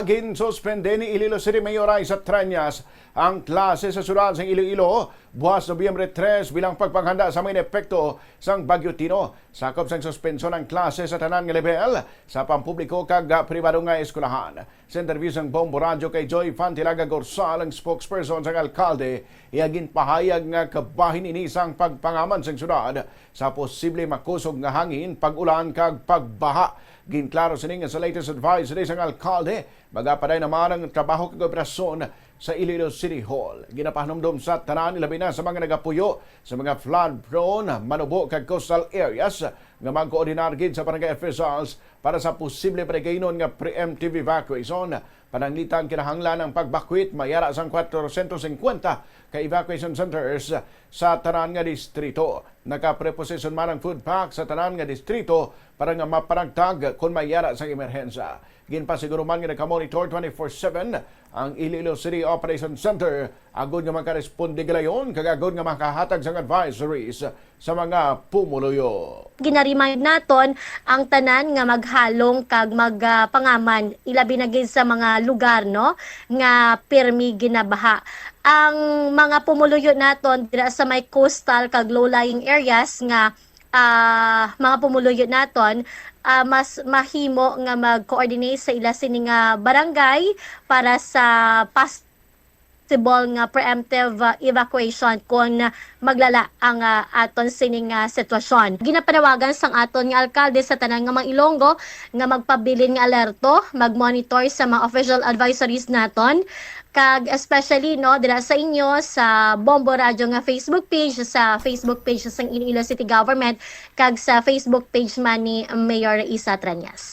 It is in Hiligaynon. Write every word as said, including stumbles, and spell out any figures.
Ginsuspende ni Iloilo City Mayor Raisa Treñas ang klase sa siyudad sang Iloilo buwas Nobyembre tres bilang pagpanghanda sa mga epekto sang Bagyo Tino. Sakop sang suspensyon ang klase sa tanan nga level sa pampubliko kag pribado nga eskwelahan. Sa interview sang Bombo Radyo kay Joy Fantilaga Gorsal, ang spokesperson sang alkalde, iya ginpahayag nga kabahin ini sang pagpangaman sang siyudad sa posible makusog nga hangin, pag-ulan kag pagbaha. Ginklaro sini nga sa latest advisory sang alkalde, magapaday naman ang trabaho kag operasyon sa Iloilo City Hall. Ginapahanumdom sa tanan, ilabi na sa mga nagapuyo sa mga flood-prone, manubo kag coastal areas, nga magkoordinar gid sa barangay officials para sa posible pa gid nga preemptive evacuation. Pananglitan, kinahanglan ang pagbakwit mayara sang kwatrocientos cincuenta ka evacuation centers sa tanan nga distrito. Nakapreposisyon man ang food pack sa tanan nga distrito para nga mapanagtag kon mayara sang emerhensya. Ginpasiguro man nga nakamonitor twenty-four seven ang Iloilo City Operation Center agod nga makaresponde gilayon kag agod nga makahatag sang advisories sa mga pumuluyo. Gina-remind naton ang tanan nga maghalong kag magpangaman, ilabi na gid sa mga lugar, no, nga pirmi ginabaha. Ang mga pumuluyo naton dira sa may coastal kag low-lying areas nga, ah, mga pumuluyo naton, ah, mas mahimo nga mag-coordinate sa ila sini nga barangay para sa pas- possible nga preemptive, uh, evacuation kon maglala ang, uh, aton sining, uh, sitwasyon. Ginapanawagan sang aton nga alkalde sa tanan nga mga Ilonggo nga magpabilin nga alerto, mag-monitor sa mga official advisories naton, kag especially, no, dira sa inyo sa Bombo Radyo nga Facebook page, sa Facebook page sang Iloilo City Government, kag sa Facebook page man ni Mayor Isa Treñas.